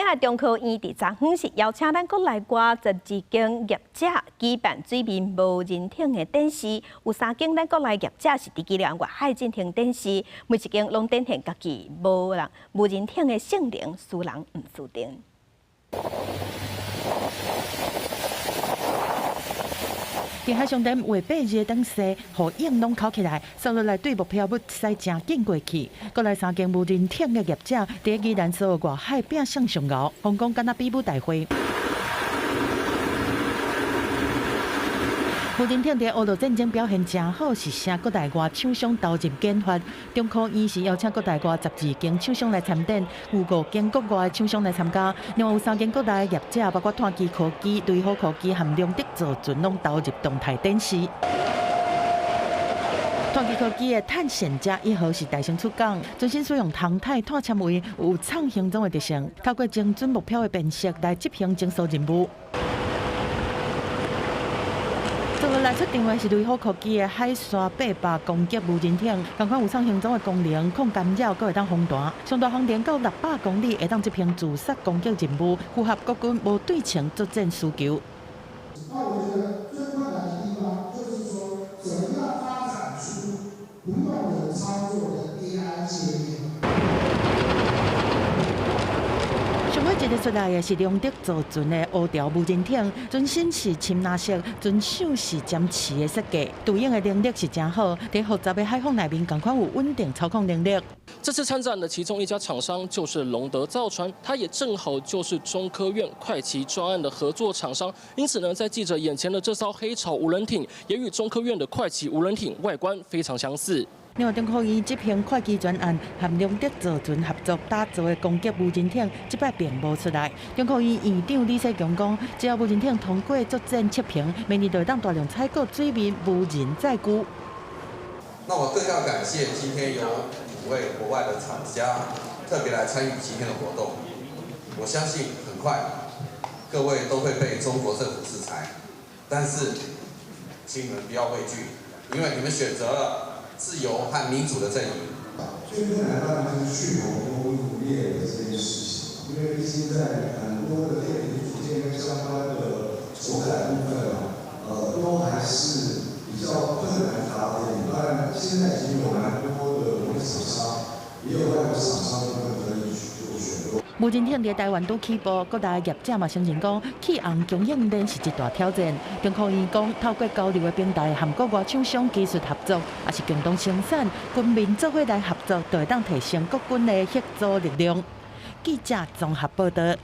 來中科院佇昨昏是邀請咱國內外12間業者舉辦水面無人艇的展示，有三間咱國內業者是佇基隆外海進行展示，每一間攏展現家己無人艇的性能，輸人毋輸陣。佇海上頂畫八字的燈勢，予影攏扣起來，掃落來對目標物駛誠緊過去。國內三間無人艇的業者，佇宜蘭所有外海拼上上熬，風光敢若比武大會。無人艇佇烏俄戰爭表現誠好，是啥國內外廠商投入研發。中科院是邀請國內外12間廠商來參展，有5間國外廠商來參加，另外有三間國內業者，包括碳基科技、雷虎科技和龍德造船，攏投入動態展示。碳基科技的探險者一號是大型出港，全新使用航太碳纖維，有創形狀的特性，透過精準目標的辨識來執行偵搜任務。接落來出場的是雷虎科技的海沙800攻擊無人艇，仝款有創形狀的功能，抗干擾，閣會當防彈。上大航程到600公里，會當執行自殺攻擊任務，符合國軍無對稱作戰需求。那我覺得最困難的地方，就是說，怎麼樣發展出不用人操作的 AI 界面。上尾一个出來的是龍德造船的烏條無人艇，船身是深藍色，船首是尖刺的設計，對應的能力是誠好，佇複雜的海況內面，仝款有穩定操控能力。這次參展的其中一家廠商就是龍德造船，它也正好就是中科院快騎專案的合作廠商，因此呢，在記者眼前的這艘黑潮無人艇，也與中科院的快騎無人艇外觀非常相似。另外，中科院執行快騎專案，和龍德造船合作打造的攻擊無人艇，這擺並無出來。中科院院長李世強講，只要無人艇通過作戰測評，明年就會當大量採購水面無人載具。那我更要感謝今天有5位國外的廠家特別來參與今天的活動。我相信很快各位都會被中國政府制裁，但是請你們不要畏懼，因為你們選擇了自由和民主的陣營。最困難當然就是系統供應鏈的這件事情，因為畢竟在很多的電子組件跟相關的承載部分啊，都還是比較困難達點。當然，現在已經有蠻多的國內廠商，也有外國廠商部分可以去做選購。無人艇佇台灣拄起步，國內業者嘛承認講，起航供應鏈是一大挑戰。中科院講，透過交流的平台，和國外廠商技術合作，也是共同生產，軍民做伙來合作，就會當提升國軍的協作力量。記者綜合報導。